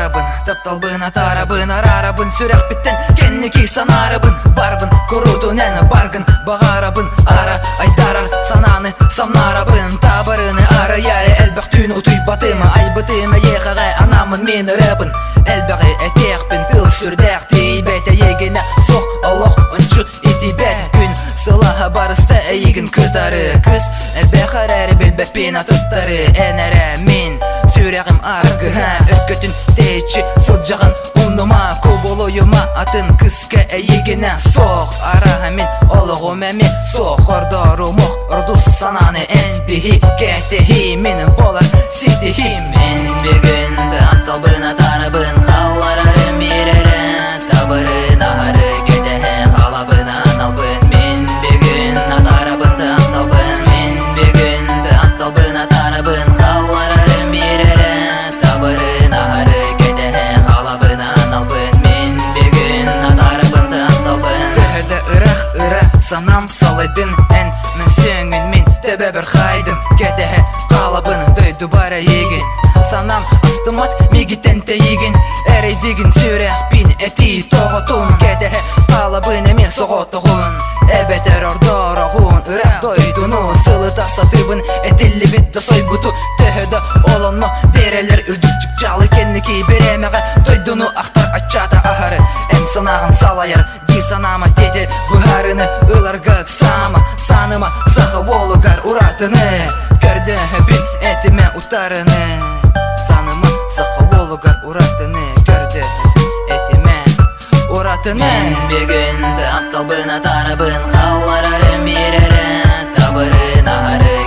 Барабын, тапталбын атаарабын, араарабын Сүрэхпиттэн кэнники санаарабын Барбын, куруутун эн баргын Баҕарабын, ара айдарар санааны самнарабын Табарыны арыйары элбэх түүн утуйбатым Айбытым эйиэхэҕэ анаммын мин ырыабын Элбэҕи этиэхпин тыл сүрдээх тиийбэт эйигинэ Суох олох ончу итийбэт күн сылаһа барыста эйигин кытары Кыс элбэх эрээри билбэппин атыттары Эн эрэ мин сүрэҕим аргыһа Өскөтүн тэйиччи сылдьаҕын умнума Кубулуйума атын кыска эйигинэ суох Араһа мин олоҕум эмиэ суох Ордорумух ордус санааны эн биһи Кэтэһии мин буолар ситиһиим Мин бүгүн тапталбын атаарабын Халларарым биэрэрэ Табырын аһары кэтэһэ халабын аналбын Мин бүгүн атаарабын тапталбын Мин бүгүн тапталбын атаарабын Халларарым биэрэрэ Табырын аһары кэтэһэ халабын аналбын Мин бүгүн атаарабын тапталбын Төһө да ыраах ыра санаам салайдын Эн мөссүөҥүн мин төбөбөр хаайдым Кэтэһэ хаалабын дойдубар эйигин Санаам астыммат миигиттэн тэйигин Эрэйдигин сүрэхпин этии тоҕотун Кэтэһэ хаалабын эмиэ соҕотоҕун Эбэтэр ордороҕун ыраах дойдуну Сылыта сатыыбын этиллибит да сойбуту Төһө да олонно биэрэллэр үрдүк чыпчаалы Кэнники бириэмэҕэ дойдуну ахтар аччаата аһары Эн санааҕын салайар дии санаама диэти Быһаарыны ыларга ыксаама Сааныма саха уолугар уратыны Көрдөһөбүн этимэ утарыны Сааныма саха уолугар уратыны Көрдөһөбүн этимэ уратыны Мин бүгүн тапталбын атаарабын Халларарым биэрэрэ Табырын аһары.